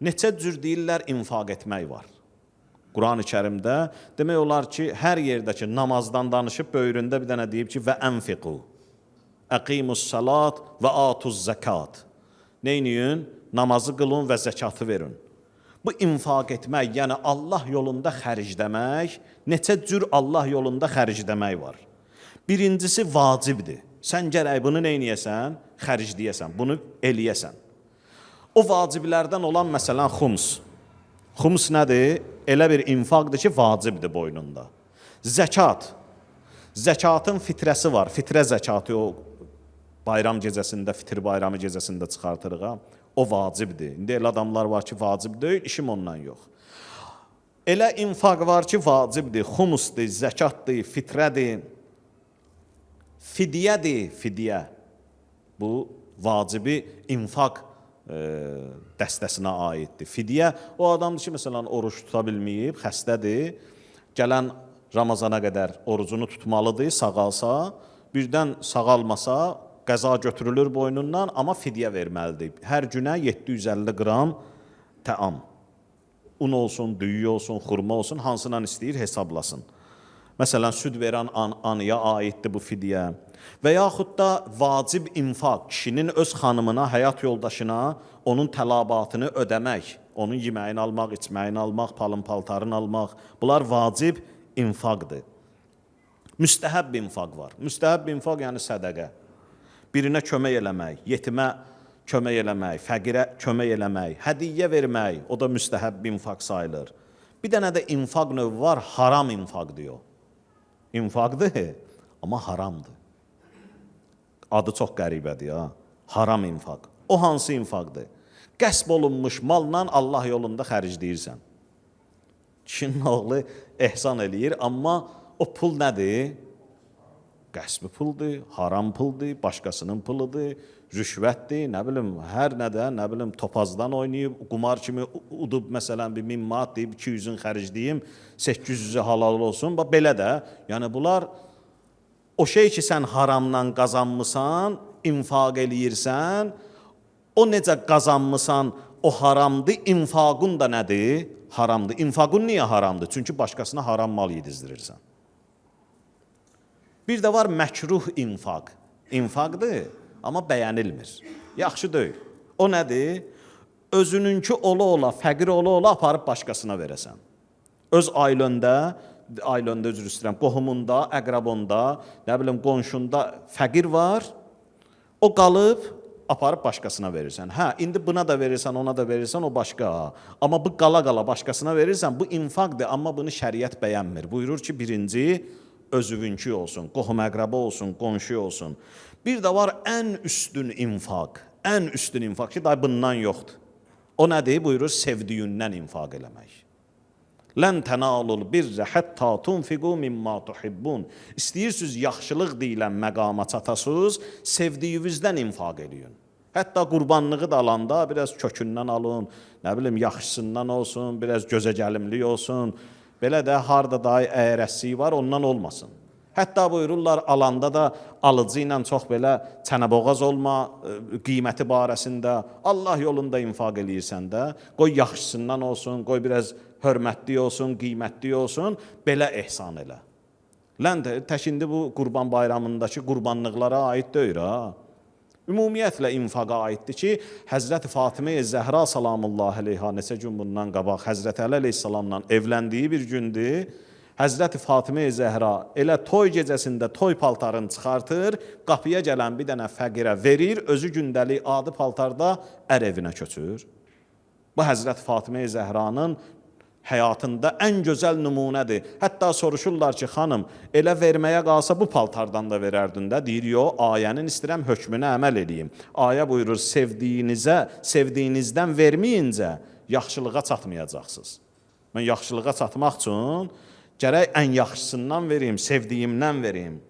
Neçə cür deyirlər infaq etmək var. Quran-ı Kərimdə demək olar ki, hər yerdəki namazdan danışıb böyründə bir dənə deyib ki, və ənfiqu, əqimus salat və atuz zəkat. Neyniyin? Namazı qılın və zəkatı verin. Bu infaq etmək, yəni Allah yolunda xərcləmək, neçə cür Allah yolunda xərcləmək var. Birincisi vacibdir. Sən gərək bunu neyniyəsən? Xərcləyəsən, bunu eləyəsən. O vaciblərdən olan məsələn xums. Xums nədir? Elə bir infaqdır ki, vacibdir boynunda. Zəkat. Zəkatın fitrəsi var. Fitrə zəkatı o bayram gecəsində, fitir bayramı gecəsində çıxartırıq ha. O vacibdir. İndi elə adamlar var ki, vacib deyil, işim ondan yox. Elə infaq var ki, vacibdir. Xumusdur, zəkatdır, fitrədir, fidyədir, fidyə. Bu vacibi infaq dəstəsinə aiddir. Fidyə o adamdır ki, məsələn, oruç tuta bilməyib, xəstədir. Gələn Ramazana qədər orucunu tutmalıdır, sağalsa, birdən sağalmasa qəza götürülür boynundan, amma fidyə verməlidir. Hər günə 750 qram təam. Un olsun, düyü olsun, xurma olsun, hansından istəyir hesablasın. Məsələn, süd verən anıya aiddir bu fidyə. Və yaxud da vacib infaq, kişinin öz xanımına, həyat yoldaşına onun tələbatını ödəmək, onun yeməyini almaq, içməyini almaq, palın-paltarını almaq, bunlar vacib infaqdır. Müstəhəbb infaq var. Müstəhəbb infaq yəni sədəqə. Birinə kömək eləmək, yetimə kömək eləmək, fəqirə kömək eləmək, hədiyyə vermək, o da müstəhəbb infaq sayılır. Bir dənə də infaq növü var, haram infaq diyor. İnfaqdır, amma haramdır. Adı çox qəribədir ha. Haram infaq. O hansı infaqdır? Qəsb olunmuş malla Allah yolunda xərcləyirsən. Kişinin oğlu ehsan eləyir, amma o pul nədir? Qəsbi puldur, haram puldur, başqasının puludur, rüşvətdir, nə bilim, hər nədə, nə bilim, topazdan oynayıb, qumar kimi udub, məsələn, bir 1000 manat deyib, 200-ün xərcləyim, 800-ü halal olsun. Bax, belə də, yəni bunlar o şey ki, sən haramdan qazanmısan, infaq eləyirsən, o necə qazanmısan, o haramdır, infaqın da nədir? Haramdır. İnfaqın niyə haramdır? Çünki başqasına haram mal yedizdirirsən. Bir də var məkruh infaq. İnfaqdır, amma bəyənilmir. Yaxşı deyil. O nədir? Özününki ola-ola, fəqir ola-ola aparıb başqasına verəsən. Öz ailəndə, üzr istəyirəm, qohumunda, əqrabonda, nə bilim, qonşunda fəqir var, o qalıb, aparıb başqasına verirsən. Hə, indi buna da verirsən, ona da verirsən, o başqa. Amma bu qala-qala başqasına verirsən, bu infaqdır, amma bunu şəriət bəyənmir. Buyurur ki, birinci özününki olsun, qohum əqraba olsun, qonşu olsun. Bir də var ən üstün infaq, ən üstün infaq ki, day bundan yoxdur. O nədir? Buyurur, sevdiyindən infaq eləmək. Lən tənalul birrə hətta tunfiqu mimma tuhibbun. İstəyirsiniz yaxşılıq deyilən məqama çatasınız, sevdiyinizdən infaq eləyin. Hətta qurbanlığı da alanda biraz kökündən alın, nə bilim, yaxşısından olsun, biraz gözə gəlimli olsun. Belə də harda daha əyrəsiyi var, ondan olmasın. Hətta buyururlar, alanda da alıcı ilə çox belə çənəboğaz olma, qiyməti barəsində, Allah yolunda infaq eləyirsən də, qoy yaxşısından olsun, qoy biraz hörmətli olsun, qiymətli olsun, belə ehsan elə. Lənd, tək indi bu Qurban Bayramındakı qurbanlıqlara aid deyil ha. Ümumiyyətlə infaqa aiddir ki, Həzrəti Fatimə-i Zəhra salamullah əleyha neçə gün bundan qabaq Həzrəti Əli əleyhissalamla evləndiyi bir gündür. Həzrəti Fatimə-i Zəhra elə toy gecəsində toy paltarını çıxartır, qapıya gələn bir dənə fəqirə verir, özü gündəlik adi paltarda ər evinə köçür. Bu Həzrəti Fatimə-i Zəhranın həyatında ən gözəl nümunədir. Hətta soruşurlar ki, xanım, elə verməyə qalsa bu paltardan da verərdin də. Deyir, yox, ayənin istəyirəm hökmünə əməl eləyim. Ayə buyurur, sevdiyinizdən verməyincə yaxşılığa çatmayacaqsınız. Mən yaxşılığa çatmaq üçün gərək ən yaxşısından verim, sevdiyimdən verim.